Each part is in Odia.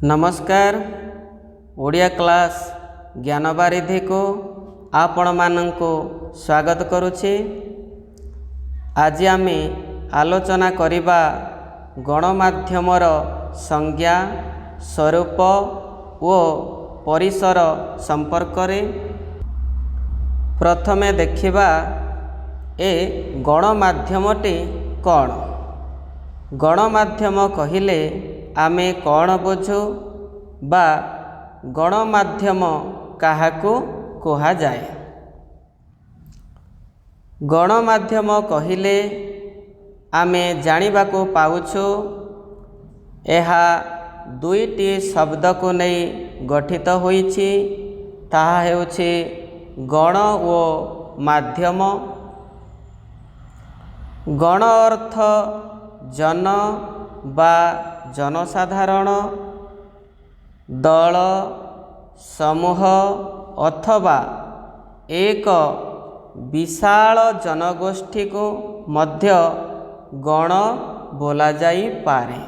ନମସ୍କାର, ଓଡ଼ିଆ କ୍ଲାସ୍ ଜ୍ଞାନବାରିଧିକୁ ଆପଣମାନଙ୍କୁ ସ୍ୱାଗତ କରୁଛି। ଆଜି ଆମେ ଆଲୋଚନା କରିବା ଗଣମାଧ୍ୟମର ସଂଜ୍ଞା, ସ୍ୱରୂପ ଓ ପରିସର ସମ୍ପର୍କରେ। ପ୍ରଥମେ ଦେଖିବା ଏ ଗଣମାଧ୍ୟମଟି କ'ଣ। ଗଣମାଧ୍ୟମ କହିଲେ ଆମେ କ'ଣ ବୁଝୁ ବା ଗଣମାଧ୍ୟମ କାହାକୁ କୁହାଯାଏ? ଗଣମାଧ୍ୟମ କହିଲେ ଆମେ ଜାଣିବାକୁ ପାଉଛୁ, ଏହା ଦୁଇଟି ଶବ୍ଦକୁ ନେଇ ଗଠିତ ହୋଇଛି। ତାହା ହେଉଛି ଗଣ ଓ ମାଧ୍ୟମ। ଗଣ ଅର୍ଥ ଜନ ବା ଜନସାଧାରଣ, ଦଳ, ସମୂହ ଅଥବା ଏକ ବିଶାଳ ଜନଗୋଷ୍ଠୀକୁ ମଧ୍ୟ ଗଣ ବୋଲାଯାଇପାରେ।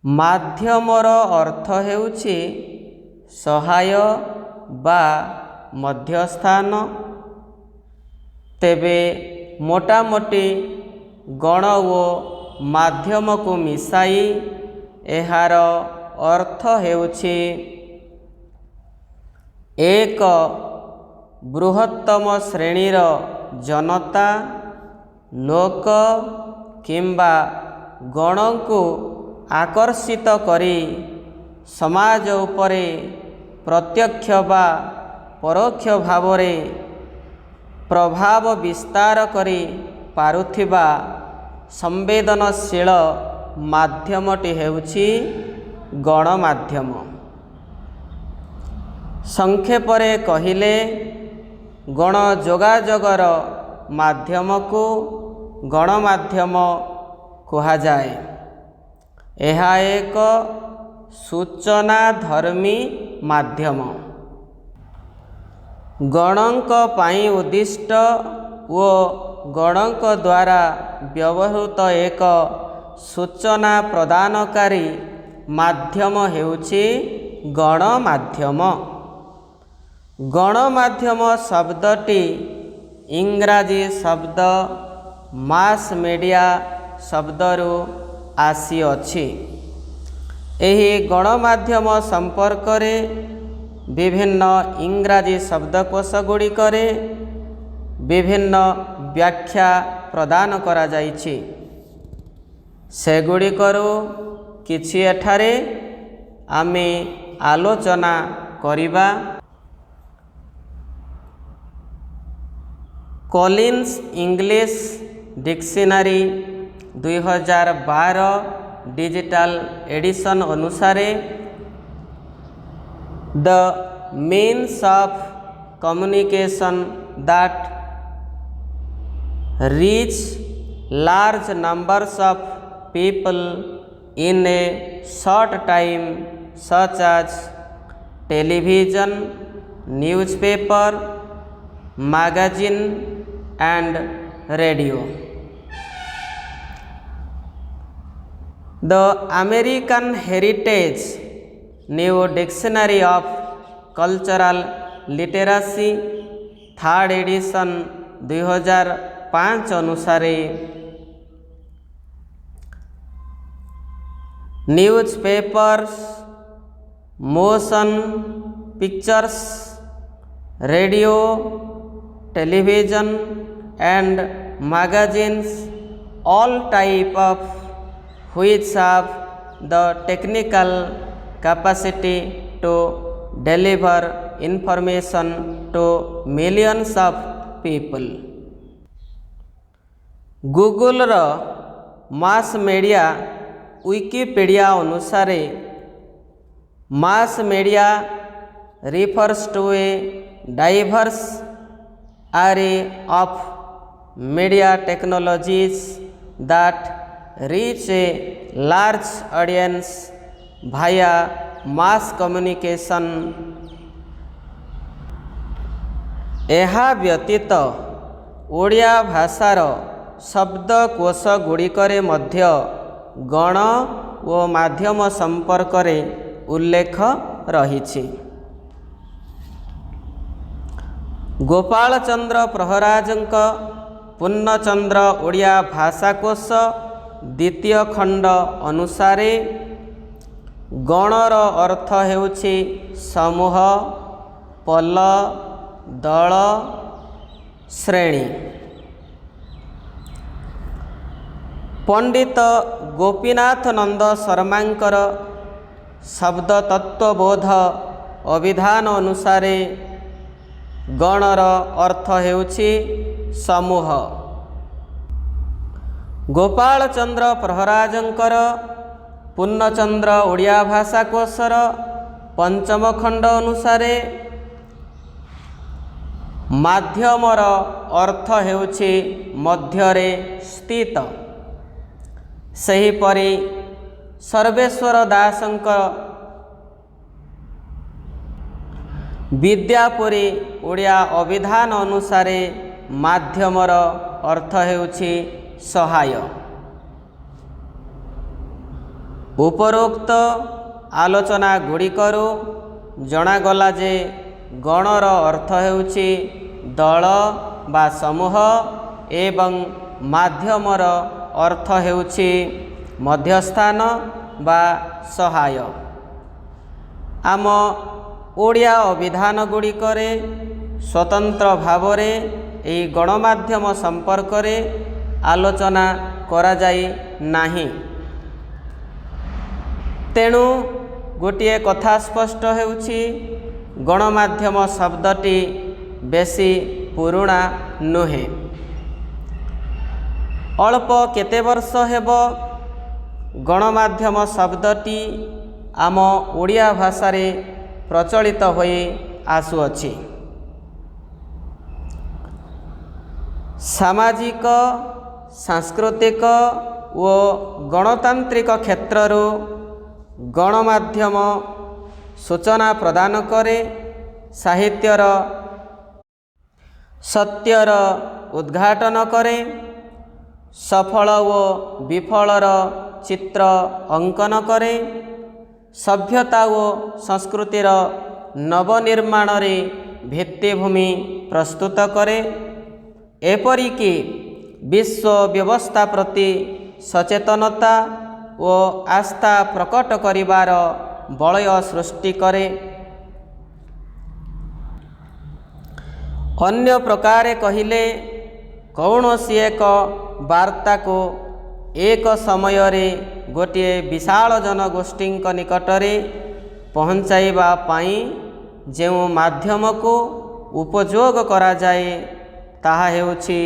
ମାଧ୍ୟମର ଅର୍ଥ ହେଉଛି ସହାୟ ବା ମଧ୍ୟସ୍ଥାନ। ତେବେ ମୋଟାମୋଟି ଗଣ ଓ ମାଧ୍ୟମକୁ ମିଶାଇ ଏହାର ଅର୍ଥ ହେଉଛି ଏକ ବୃହତ୍ତମ ଶ୍ରେଣୀର ଜନତା, ଲୋକ କିମ୍ବା ଗଣଙ୍କୁ ଆକର୍ଷିତ କରି ସମାଜ ଉପରେ ପ୍ରତ୍ୟକ୍ଷ ବା ପରୋକ୍ଷ ଭାବରେ ପ୍ରଭାବ ବିସ୍ତାର କରି ପାରୁଥିବା ସମ୍ବେଦନଶୀଳ ମାଧ୍ୟମଟି ହେଉଛି ଗଣମାଧ୍ୟମ। ସଂକ୍ଷେପରେ କହିଲେ ଗଣଯୋଗାଯୋଗର ମାଧ୍ୟମକୁ ଗଣମାଧ୍ୟମ କୁହାଯାଏ। ଏହା ଏକ ସୂଚନାଧର୍ମୀ ମାଧ୍ୟମ। ଗଣଙ୍କ ପାଇଁ ଉଦ୍ଦିଷ୍ଟ ଓ ଗଣଙ୍କ ଦ୍ୱାରା ବ୍ୟବହୃତ ଏକ ସୂଚନା ପ୍ରଦାନକାରୀ ମାଧ୍ୟମ ହେଉଛି ଗଣମାଧ୍ୟମ। ଗଣମାଧ୍ୟମ ଶବ୍ଦଟି ଇଂରାଜୀ ଶବ୍ଦ ମାସ୍ ମିଡ଼ିଆ ଶବ୍ଦରୁ ଆସିଅଛି। ଏହି ଗଣମାଧ୍ୟମ ସମ୍ପର୍କରେ ବିଭିନ୍ନ ଇଂରାଜୀ ଶବ୍ଦକୋଷ ଗୁଡ଼ିକରେ ବିଭିନ୍ନ ବ୍ୟାଖ୍ୟା ପ୍ରଦାନ କରାଯାଇଛି। ସେଗୁଡ଼ିକରୁ କିଛି ଏଠାରେ ଆମେ ଆଲୋଚନା କରିବା। Collins English dictionary 2012 digital edition ଅନୁସାରେ, the means of communication that reach large numbers of people in a short time, such as television, newspaper, magazine and radio. The American Heritage New Dictionary of Cultural Literacy, third edition, 2005 ଅନୁସାରେ, newspapers, motion pictures, radio, television and magazines, all type of which have the technical capacity to deliver information to millions of people. ଗୁଗୁଲର mass media Wikipedia ଅନୁସାରେ, mass media refers to a diverse array of media technologies that reach a large audience via mass communication. ଏହା ବ୍ୟତୀତ ଓଡ଼ିଆ ଭାଷାର ଶବ୍ଦକୋଷ ଗୁଡ଼ିକରେ ମଧ୍ୟ ଗଣ ଓ ମାଧ୍ୟମ ସମ୍ପର୍କରେ ଉଲ୍ଲେଖ ରହିଛି। ଗୋପାଳ ଚନ୍ଦ୍ର ପ୍ରହରାଜଙ୍କ ପୂର୍ଣ୍ଣଚନ୍ଦ୍ର ଓଡ଼ିଆ ଭାଷାକୋଷ ଦ୍ୱିତୀୟ ଖଣ୍ଡ ଅନୁସାରେ ଗଣର ଅର୍ଥ ହେଉଛି ସମୂହ, ପଲ, ଦଳ, ଶ୍ରେଣୀ। ପଣ୍ଡିତ ଗୋପୀନାଥ ନନ୍ଦ ଶର୍ମାଙ୍କର ଶବ୍ଦ ତତ୍ତ୍ୱବୋଧ ଅଭିଧାନ ଅନୁସାରେ ଗଣର ଅର୍ଥ ହେଉଛି ସମୂହ। ଗୋପାଳ ଚନ୍ଦ୍ର ପ୍ରହରାଜଙ୍କର ପୂର୍ଣ୍ଣଚନ୍ଦ୍ର ଓଡ଼ିଆ ଭାଷାକୋଷର ପଞ୍ଚମ ଖଣ୍ଡ ଅନୁସାରେ ମାଧ୍ୟମର ଅର୍ଥ ହେଉଛି ମଧ୍ୟରେ ସ୍ଥିତ। ସେହିପରି ସର୍ବେଶ୍ୱର ଦାସଙ୍କ ବିଦ୍ୟାପୁରୀ ଓଡ଼ିଆ ଅଭିଧାନ ଅନୁସାରେ ମାଧ୍ୟମର ଅର୍ଥ ହେଉଛି ସହାୟ। ଉପରୋକ୍ତ ଆଲୋଚନା ଗୁଡ଼ିକରୁ ଜଣାଗଲା ଯେ ଗଣର ଅର୍ଥ ହେଉଛି ଦଳ ବା ସମୂହ ଏବଂ ମାଧ୍ୟମର ଅର୍ଥ ହେଉଛି ମଧ୍ୟସ୍ଥାନ ବା ସହାୟ। ଆମ ଓଡ଼ିଆ ଅଭିଧାନ ଗୁଡ଼ିକରେ ସ୍ୱତନ୍ତ୍ର ଭାବରେ ଏହି ଗଣମାଧ୍ୟମ ସମ୍ପର୍କରେ ଆଲୋଚନା କରାଯାଇ ନାହିଁ। ତେଣୁ ଗୋଟିଏ କଥା ସ୍ପଷ୍ଟ ହେଉଛି, ଗଣମାଧ୍ୟମ ଶବ୍ଦଟି ବେଶୀ ପୁରୁଣା ନୁହେଁ। ଅଳ୍ପ କେତେ ବର୍ଷ ହେବ ଗଣମାଧ୍ୟମ ଶବ୍ଦଟି ଆମ ଓଡ଼ିଆ ଭାଷାରେ ପ୍ରଚଳିତ ହୋଇ ଆସୁଅଛି। ସାମାଜିକ, ସାଂସ୍କୃତିକ ଓ ଗଣତାନ୍ତ୍ରିକ କ୍ଷେତ୍ରରୁ ଗଣମାଧ୍ୟମ ସୂଚନା ପ୍ରଦାନ କରେ, ସାହିତ୍ୟର ସତ୍ୟର ଉଦ୍ଘାଟନ କରେ, ସଫଳ ଓ ବିଫଳର ଚିତ୍ର ଅଙ୍କନ କରେ, ସଭ୍ୟତା ଓ ସଂସ୍କୃତିର ନବନିର୍ମାଣରେ ଭିତ୍ତିଭୂମି ପ୍ରସ୍ତୁତ କରେ, ଏପରିକି ବିଶ୍ୱ ବ୍ୟବସ୍ଥା ପ୍ରତି ସଚେତନତା ଓ ଆସ୍ଥା ପ୍ରକଟ କରିବାର ବଳୟ ସୃଷ୍ଟି କରେ। ଅନ୍ୟ ପ୍ରକାରେ କହିଲେ, କୌଣସି ଏକ ବାର୍ତ୍ତାକୁ ଏକ ସମୟରେ ଗୋଟିଏ ବିଶାଳ ଜନଗୋଷ୍ଠୀଙ୍କ ନିକଟରେ ପହଞ୍ଚାଇବା ପାଇଁ ଯେଉଁ ମାଧ୍ୟମକୁ ଉପଯୋଗ କରାଯାଏ, ତାହା ହେଉଛି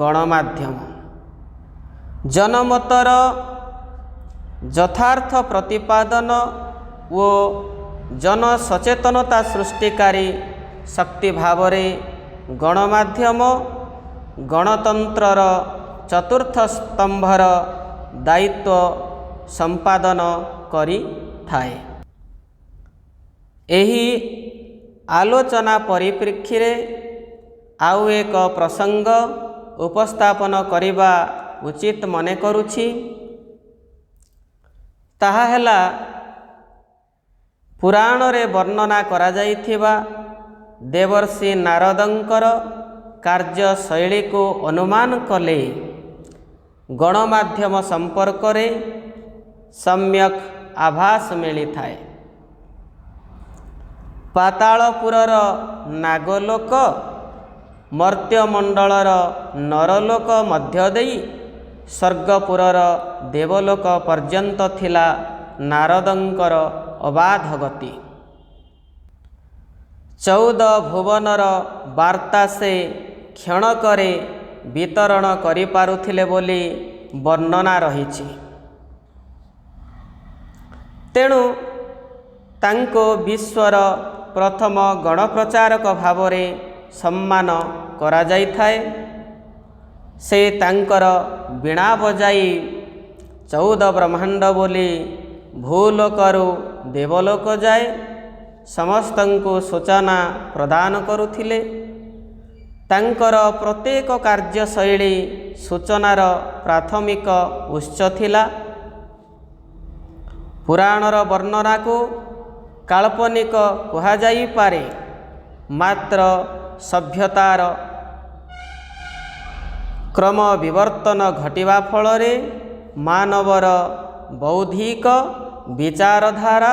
ଗଣମାଧ୍ୟମ। ଜନମତର ଯଥାର୍ଥ ପ୍ରତିପାଦନ ଓ ଜନସଚେତନତା ସୃଷ୍ଟିକାରୀ ଶକ୍ତି ଭାବରେ ଗଣମାଧ୍ୟମ ଗଣତନ୍ତ୍ରର ଚତୁର୍ଥ ସ୍ତମ୍ଭର ଦାୟିତ୍ୱ ସମ୍ପାଦନ କରିଥାଏ। ଏହି ଆଲୋଚନା ପରିପ୍ରେକ୍ଷୀରେ ଆଉ ଏକ ପ୍ରସଙ୍ଗ ଉପସ୍ଥାପନ କରିବା ଉଚିତ ମନେ କରୁଛି। ତାହା ହେଲା, ପୁରାଣରେ ବର୍ଣ୍ଣନା କରାଯାଇଥିବା ଦେବର୍ଷି ନାରଦଙ୍କର କାର୍ଯ୍ୟଶୈଳୀକୁ ଅନୁମାନ କଲେ ଗଣମାଧ୍ୟମ ସମ୍ପର୍କରେ ସମ୍ୟକ୍ ଆଭାସ ମିଳିଥାଏ। ପାତାଳପୁରର ନାଗଲୋକ, ମର୍ତ୍ତ୍ୟମଣ୍ଡଳର ନରଲୋକ ମଧ୍ୟ ଦେଇ ସ୍ୱର୍ଗପୁରର ଦେବଲୋକ ପର୍ଯ୍ୟନ୍ତ ଥିଲା ନାରଦଙ୍କର ଅବାଧ ଗତି। 14 ଭୁବନର ବାର୍ତ୍ତା ସେ କ୍ଷଣକରେ ବିତରଣ କରିପାରୁଥିଲେ ବୋଲି ବର୍ଣ୍ଣନା ରହିଛି। ତେଣୁ ତାଙ୍କୁ ବିଶ୍ୱର ପ୍ରଥମ ଗଣପ୍ରଚାରକ ଭାବରେ ସମ୍ମାନ କରାଯାଇଥାଏ। ସେ ତାଙ୍କର ବୀଣା ବଜାଇ 14 ବ୍ରହ୍ମାଣ୍ଡ ବୋଲି ଭୂଲୋକରୁ ଦେବଲୋକ ଯାଏ ସମସ୍ତଙ୍କୁ ସୂଚନା ପ୍ରଦାନ କରୁଥିଲେ। ତାଙ୍କର ପ୍ରତ୍ୟେକ କାର୍ଯ୍ୟଶୈଳୀ ସୂଚନାର ପ୍ରାଥମିକ ଉତ୍ସ ଥିଲା। ପୁରାଣର ବର୍ଣ୍ଣନାକୁ କାଳ୍ପନିକ କୁହାଯାଇପାରେ, ମାତ୍ର ସଭ୍ୟତାର କ୍ରମ ବିବର୍ତ୍ତନ ଘଟିବା ଫଳରେ ମାନବର ବୌଦ୍ଧିକ ବିଚାରଧାରା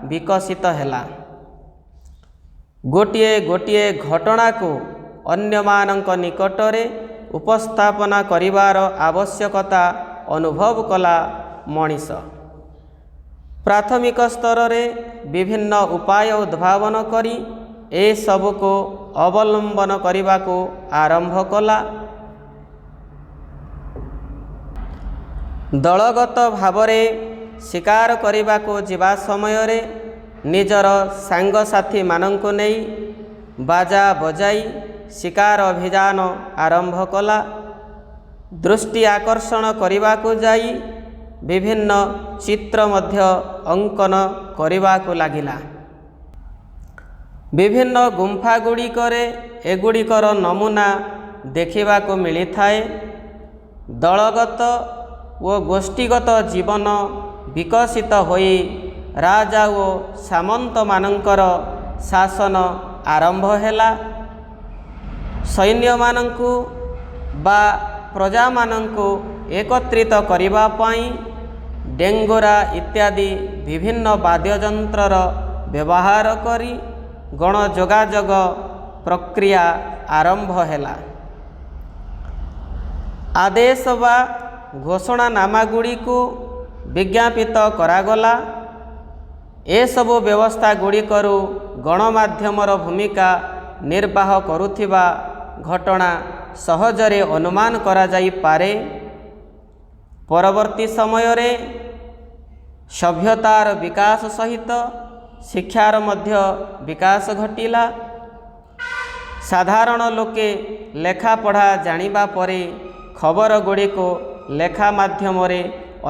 ବିକଶିତ ହେଲା। ଗୋଟିଏ ଗୋଟିଏ ଘଟଣାକୁ ଅନ୍ୟମାନଙ୍କ ନିକଟରେ ଉପସ୍ଥାପନା କରିବାର ଆବଶ୍ୟକତା ଅନୁଭବ କଲା ମଣିଷ। ପ୍ରାଥମିକ ସ୍ତରରେ ବିଭିନ୍ନ ଉପାୟ ଉଦ୍ଭାବନ କରି ଏସବୁକୁ ଅବଲମ୍ବନ କରିବାକୁ ଆରମ୍ଭ କଲା। ଦଳଗତ ଭାବରେ ଶିକାର କରିବାକୁ ଯିବା ସମୟରେ ନିଜର ସାଙ୍ଗସାଥିମାନଙ୍କୁ ନେଇ ବାଜା ବଜାଇ ଶିକାର ଅଭିଯାନ ଆରମ୍ଭ କଲା। ଦୃଷ୍ଟି ଆକର୍ଷଣ କରିବାକୁ ଯାଇ ବିଭିନ୍ନ ଚିତ୍ର ମଧ୍ୟ ଅଙ୍କନ କରିବାକୁ ଲାଗିଲା। ବିଭିନ୍ନ ଗୁମ୍ଫା ଗୁଡ଼ିକରେ ଏଗୁଡ଼ିକର ନମୁନା ଦେଖିବାକୁ ମିଳିଥାଏ। ଦଳଗତ ଓ ଗୋଷ୍ଠୀଗତ ଜୀବନ ବିକଶିତ ହୋଇ ରାଜା ଓ ସାମନ୍ତମାନଙ୍କର ଶାସନ ଆରମ୍ଭ ହେଲା। ସୈନ୍ୟମାନଙ୍କୁ ବା ପ୍ରଜାମାନଙ୍କୁ ଏକତ୍ରିତ କରିବା ପାଇଁ ଡେଙ୍ଗୁରା ଇତ୍ୟାଦି ବିଭିନ୍ନ ବାଦ୍ୟଯନ୍ତ୍ରର ବ୍ୟବହାର କରି ଗଣଯୋଗାଯୋଗ ପ୍ରକ୍ରିୟା ଆରମ୍ଭ ହେଲା। ଆଦେଶ ବା ଘୋଷଣାନାମା ଗୁଡ଼ିକୁ ବିଜ୍ଞାପିତ କରାଗଲା। ଏସବୁ ବ୍ୟବସ୍ଥା ଗୁଡ଼ିକରୁ ଗଣମାଧ୍ୟମର ଭୂମିକା ନିର୍ବାହ କରୁଥିବା ଘଟଣା ସହଜରେ ଅନୁମାନ କରାଯାଇପାରେ। ପରବର୍ତ୍ତୀ ସମୟରେ ସଭ୍ୟତାର ବିକାଶ ସହିତ ଶିକ୍ଷାର ମଧ୍ୟ ବିକାଶ ଘଟିଲା। ସାଧାରଣ ଲୋକେ ଲେଖାପଢ଼ା ଜାଣିବା ପରେ ଖବର ଗୁଡ଼ିକୁ ଲେଖା ମାଧ୍ୟମରେ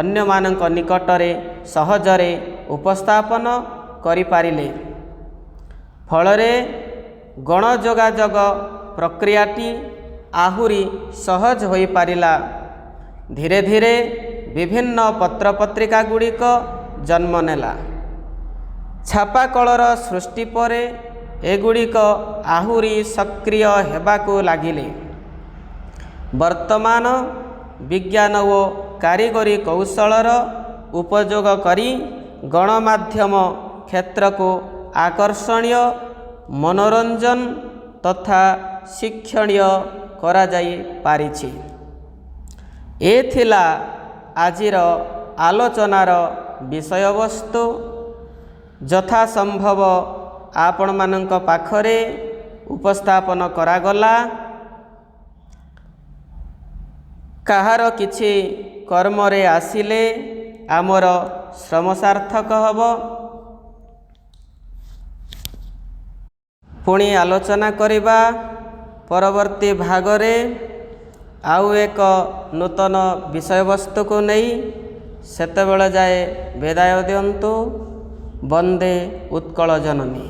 ଅନ୍ୟମାନଙ୍କ ନିକଟରେ ସହଜରେ ଉପସ୍ଥାପନ କରିପାରିଲେ। ଫଳରେ ଗଣଯୋଗାଯୋଗ ପ୍ରକ୍ରିୟାଟି ଆହୁରି ସହଜ ହୋଇପାରିଲା। ଧୀରେ ଧୀରେ ବିଭିନ୍ନ ପତ୍ରପତ୍ରିକା ଗୁଡ଼ିକ ଜନ୍ମ ନେଲା। ଛାପାକଳର ସୃଷ୍ଟି ପରେ ଏଗୁଡ଼ିକ ଆହୁରି ସକ୍ରିୟ ହେବାକୁ ଲାଗିଲେ। ବର୍ତ୍ତମାନ ବିଜ୍ଞାନ ଓ କାରିଗରୀ କୌଶଳର ଉପଯୋଗ କରି ଗଣମାଧ୍ୟମ କ୍ଷେତ୍ରକୁ ଆକର୍ଷଣୀୟ, ମନୋରଞ୍ଜନ ତଥା ଶିକ୍ଷଣୀୟ କରାଯାଇପାରିଛି। ଏ ଥିଲା ଆଜିର ଆଲୋଚନାର ବିଷୟବସ୍ତୁ। ଯଥାସମ୍ଭବ ଆପଣମାନଙ୍କ ପାଖରେ ଉପସ୍ଥାପନ କରାଗଲା। କାହାର କିଛି କର୍ମରେ ଆସିଲେ ଆମର ଶ୍ରମ ସାର୍ଥକ ହେବ। ପୁଣି ଆଲୋଚନା କରିବା ପରବର୍ତ୍ତୀ ଭାଗରେ ଆଉ ଏକ ନୂତନ ବିଷୟବସ୍ତୁକୁ ନେଇ। ସେତେବେଳେ ଯାଏ ବିଦାୟ ଦିଅନ୍ତୁ। ବନ୍ଦେ ଉତ୍କଳ ଜନନୀ।